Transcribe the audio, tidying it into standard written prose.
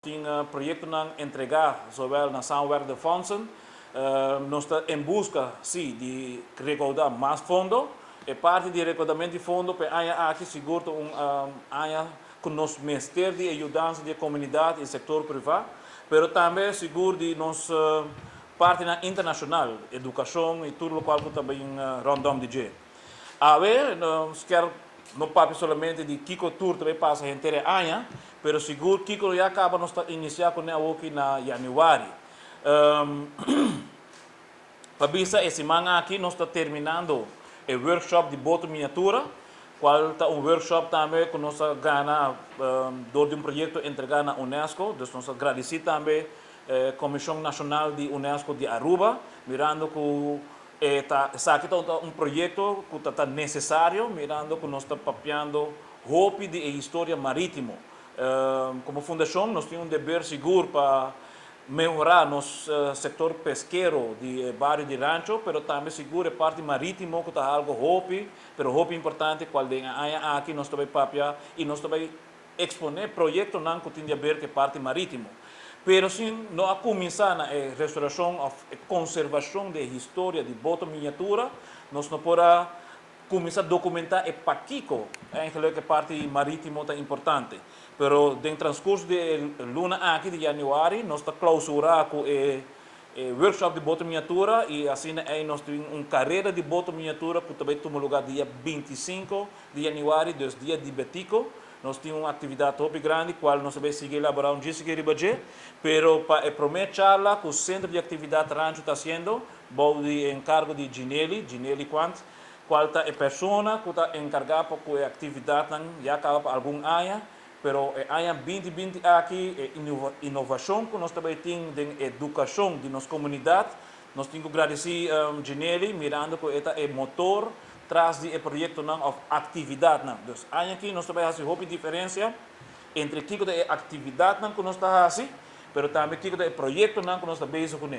Tin proyectonan entrega zowel na samenwerkende fondsen. Nos ta en busca, si, di recauda mas fondo. E parti di recaudamento di fondo pa e aña aki sigur ta un aña cu nos mester di ayudansa di e comunidad y sector priva, pero tambe sigur di nos partinan internacional, educacion y tur locual cu ta bin rondom di dje. Awe nos kier no papia solamente di kico tur ta bay pasa henter e aña, pero sigur kico ya caba nos ta inicia cune awoki na januari. Pa bisa e siman aki nos ta terminando e workshop di boto miniatura, cual ta un workshop tambe cu nos a gana door di un proyecto entrega na UNESCO. Dus nos a gradici tambe Comision Nacional di UNESCO di Aruba, mirando cu e ta esaki ta un proyecto cu ta necesario, mirando cu nos ta papiando hopi di e historia maritimo. Como fundacion nos tin un deber sigur pa mehora nos sector pesquero di e bario di Rancho, pero tambe sigur e parti maritimo cu ta algo hopi, pero hopi importante, cual den e aña aki nos ta bay papia y nos ta bay expone proyectonan cu tin di haber cu e parti maritimo. Pero si no a cuminsa na e restauracion of e conservacion di e historia di boto miniatura, nos no por a cuminsa documenta e pakico eigenlijk e parti maritimo ta importante. Pero den transcurso di e luna aki di januari nos ta clausura cu e workshop di boto miniatura y asina ey nos tin un carera di boto miniatura cu ta bay tuma lugar dia 25 di januari, dus dia di Betico. Nos tin un actividad hopi grandi cual nos ta bay sigui elabora un djis riba dje, pero pa e prome charla cu Centro di Actividad Rancho ta haciendo, bou di encargo di Ginelli, Ginelli Quant, cual ta e persona cu ta encarga pa cu e actividadnan ya caba pa algun aña, pero e aña 2020 aki e innovacion cu nos ta bay tin den educacion di nos comunidad, nos tin cu gradici Ginelli, mirando cu e ta e motor tras di e proyectonan of actividadnan. Dus aña aki nos ta bay haci hopi diferencia entre kico ta e actividadnan cu nos ta haci, pero tambe kico ta e proyectonan cu nos ta bezig cune.